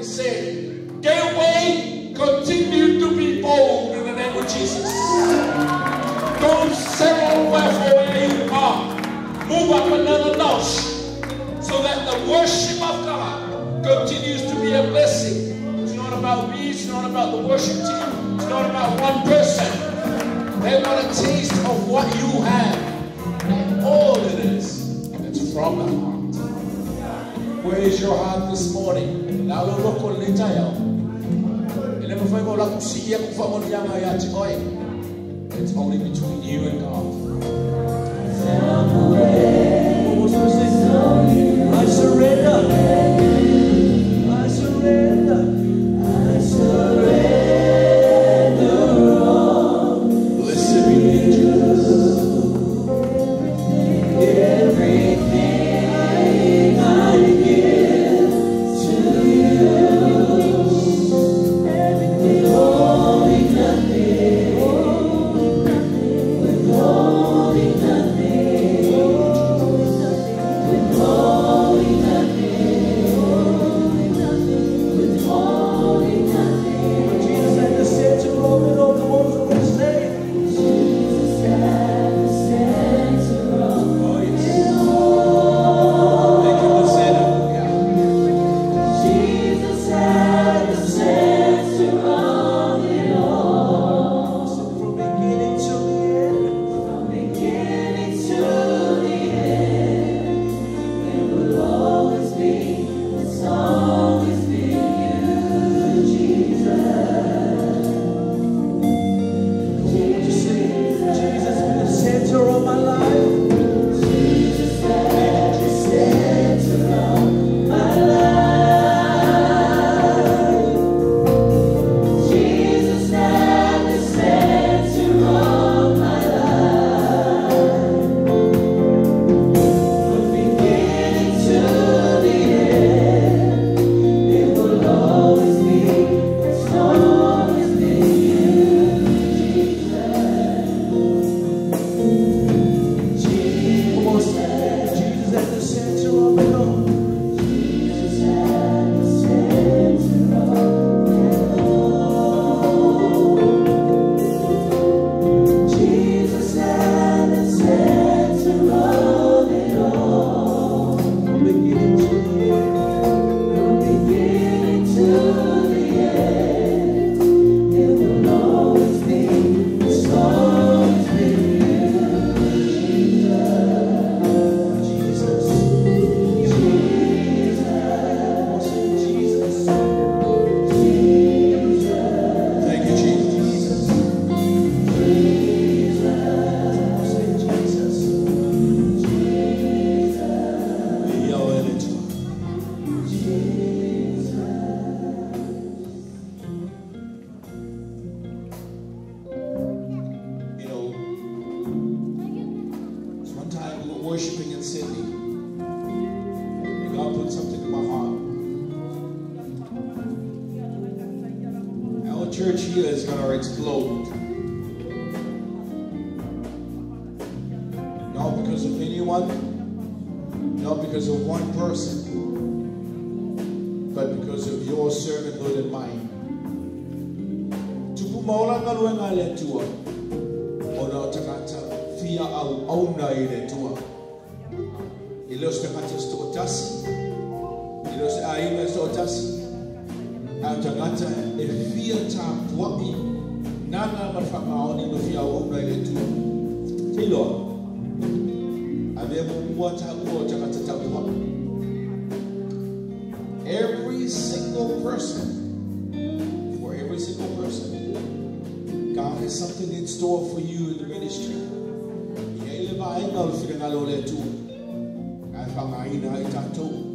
and say, Gateway, continue to be bold in the name of Jesus. Don't settle for where you are. Move up another notch so that the worship of God continues to be a blessing. It's not about me, it's not about the worship team, it's not about one person. They want a taste of what you have. And all it is, it's from the heart. Where is your heart this morning? It's only between you and God. I surrender. I surrender. I surrender all. Blessed be Jesus. Everything I give to you. Withholding nothing. Withholding nothing. Withholding nothing. Withholding nothing. Jesus at the center of it all. Come on, somebody say. Jesus at the center of Oh, yes. it all. Make him the center. Yeah. Jesus at the center of it all. From beginning to the end. From beginning to the end. It will always be, it's always been you, Jesus. Jesus be the center of my life. Jesus at the center of my life. Jesus at the center of my life. From beginning to the end, it will always be, it's always been you, Jesus. Jesus, Jesus at the center of it all. Jesus at the center of it all. Jesus at the center of it all. From beginning to the end. From beginning to the end. It will always be, it's always been you, Jesus. Jesus. Jesus. Jesus. Thank you, Jesus. Jesus. You know, it's one time we were worshiping in Sydney, and God put something in my heart. Our church here is going to explode. Not because of anyone, not because of one person, but because of your servanthood and mine. Tupu maola ngaluenga le tua, ona o tangata fia au auna i le tua. I leo se tangata se to'otasi, i leo se aiga se to'otasi, a o tangata e fia tāpua'i nana ma le whakaoni no fia au auna i le tua. Te iloa, a mea muamua tāua o tangata tapua'i. Every single person, for every single person, God has something in store for you in the ministry. Ia ile vaenga o le whirangalo o le Atua. Ai whangaina ai tātou.